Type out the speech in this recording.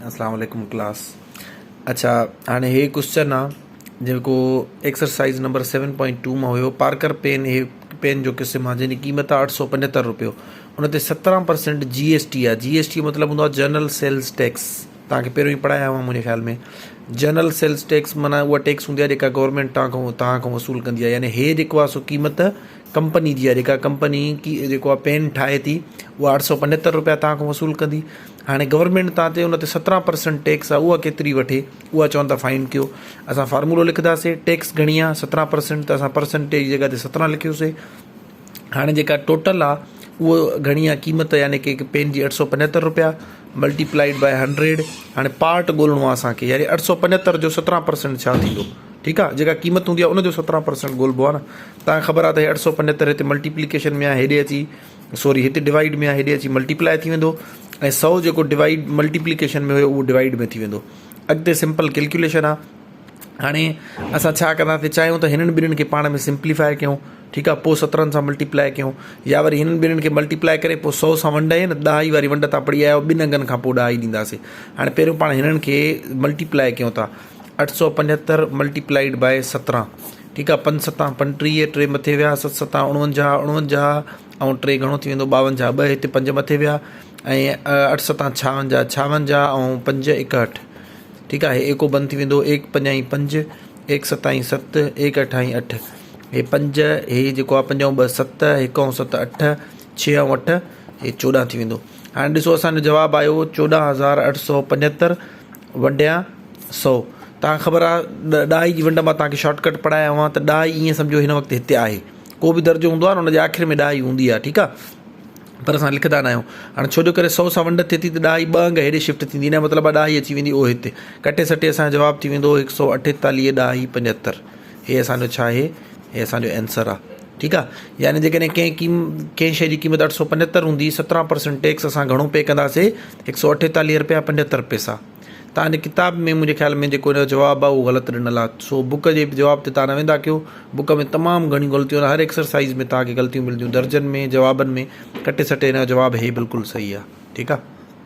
اسلام عليڪم ڪلاس اڇا هاڻي هي ڪوشچن آ جيڪو ايڪسرسائز نمبر 7.2 مان هيو پارڪر پين هي پين جو قسم آ جنهن جي قيمت آ 875 روپيو ان تي 17% جي ايس ٽي آ جي ايس ٽي مطلب هوندو آ جنرل سيلز ٽيڪس توهان کي پهريون ئي پڙهايا هئا منهنجي خيال ۾ جنرل سيلز ٽيڪس معنيٰ اها ٽيڪس هوندي آ جيڪا گورنمينٽ توهان کان توهان کان وصول ڪندي آ يعني هي جيڪو آ سو قيمت ڪمپني جي آ جيڪا ڪمپني جيڪو آ پين ٺاهي ٿي اها 875 روپيا توهان کان وصول ڪندي هاڻي گورنمينٽ تان تي ان تي 17 پرسنٽ ٽيڪس آ اها ڪيتري وٺي اها چون ٿا فائنڊ ڪيو. اسان فارمولو لکنداسي ٽيڪس گهڻي آ 17 پرسنٽ ته اسان پرسنٽيج جي جڳهه تي 17 لکيوسي. هاڻي جيڪا ٽوٽل آ اهو گهڻي آ قيمت يعني ڪي هڪ پين جي 875 روپيا ملٽيپلائيڊ باء 100 هاڻي پارٽ ڳولڻو آ اسان کي يعني 875 جو 17 پرسنٽ ڇا ٿيندو ٺيڪ آ جيڪا قيمت هوندي آ ان جو 17 پرسنٽ ڳولبو آ نه تان خبر آ ته 875 هتي ملٽيپليڪيشن ۾ آ هيڏي اچي سوري هتي ڊوائيڊ ۾ آهي هيڏي اچي ملٽيپلائي ٿي ويندو ۽ سو جيڪو ڊوائيڊ ملٽيپليڪيشن ۾ هيو اهو ڊوائيڊ ۾ ٿي ويندو اڳتي سمپل ڪيلڪيوليشن آهي هاڻي اسان ڇا ڪنداسين چاهيون ته هنن ٻنهن کي پاڻ ۾ سمپليفائي ڪيون ٺيڪ آهي پوء سترهن سان ملٽيپلائي ڪيون يا وري هنن ٻنهن کي ملٽيپلائي ڪري پوء سو سان ونڊ آهي نه ڏهائي واري ونڊ تان پڙهي آيا آهيو ٻن انگن کان پوء ڏهائي ڏينداسين هاڻي پهريون پاڻ هنن کي ملٽيپلائي ڪيون ٿا 875 ملٽيپلائيڊ باء 17 ٺيڪ آ پنج ستان پنٽيهه، ٽي مٿي ويا، ست ستان اڻونجاهه، اڻونجاهه ۽ ٽي گهڻو ٿي ويندو ٻاونجاهه، ٻه هتي پنج مٿي ويا ۽ اٺ ستان ڇاونجاهه، ڇاونجاهه ۽ پنج ايڪهٺ. ٺيڪ آ هي ايڪو بند ٿي ويندو، ايڪ پنجائين پنج، ايڪ ستائين ست، ايڪ اٺائين اٺ. هي پنج، هي جيڪو آ پنج ۽ ٻه ست، هڪ ۽ ست اٺ، ڇهه ۽ اٺ هي چوڏهن ٿي ويندو. هاڻي ڏسو اسان جو جواب آيو 14875 ونڊيا سو توهان کي خبر آهي ڏهائي جي ونڊ مان توهان کي شارٽ ڪٽ پڙهايا هئا ته ڏهائي ائين سمجهو هن وقت هتي آهي ڪو به درجو هوندو آهي نه ان جي آخر ۾ ڏهائي هوندي آهي ٺيڪ آهي پر اسان لکندا نه آهيون هاڻي ڇو جو ڪري سو سان ونڊ ٿئي ٿي ته ڏهائي ٻه انگ هيڏي شفٽ ٿيندي ان جو مطلب آهي ڏهائي اچي ويندي اهو هتي ڪٽي سٽي اسان جو جواب ٿي ويندو هڪ سو اٺيتاليهه ڏهائي پنجهتر هي اسان جو ڇا آهي هي اسان جو آنسر آهي ٺيڪ آهي يعني جيڪڏهن ڪنهن قيم ڪنهن شيء جي قيمت 875 هوندي 17 پرسنٽ ٽيڪس اسان گهڻو پي ڪنداسي 148 روپيا 75 پئسا توهان جي ڪتاب ۾ منهنجي خيال ۾ جيڪو ان جو جواب آهي اهو غلط ڏنل آهي سو بڪ جي جواب تي توهان نه ويندا ڪيو بڪ ۾ تمام گهڻيون غلطيون آهن هر ايڪسرسائز ۾ توهان کي غلطيون ملنديون درجن ۾ جوابن ۾ ڪٽي سٽي ان جو جواب هي بلڪل صحيح آهي ٺيڪ آهي.